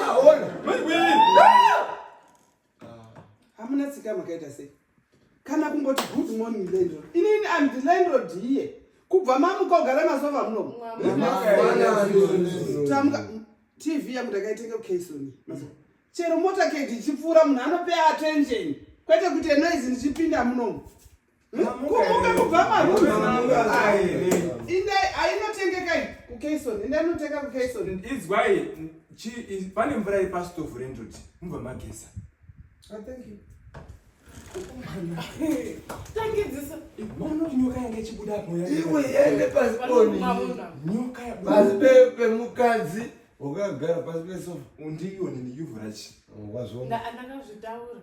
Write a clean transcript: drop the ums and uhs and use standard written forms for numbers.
Aona. Hamuna tsika, makaita sei? Kana kungoti good morning landlord. Inini am the landlord here. Kubva mamuka ugara masofa munomu. Tamuka TV yangu ndakaitenga kuKaisoni. Chero motorcade ichipfuura, munhu anopay attention. Kwete kuti noise ndichipinda munomu. Kumuka kubva marooms. Indai ainotengeka iyi kuKaison. Indai inotenga kuKaison. Izwai, pane mvura iri pastovhu, landlord, mubva mageza. Oh, thank you. Tangidzisa. Maona nyoka yanga ichibuda apo? Iwe, yaende pasi poni. Maona. Nyoka yabuda. Pasi pemukadzi wakagara pasi pesofa. Ndiyo nini yuvurachi. Wazvona. Ndakazvitaura.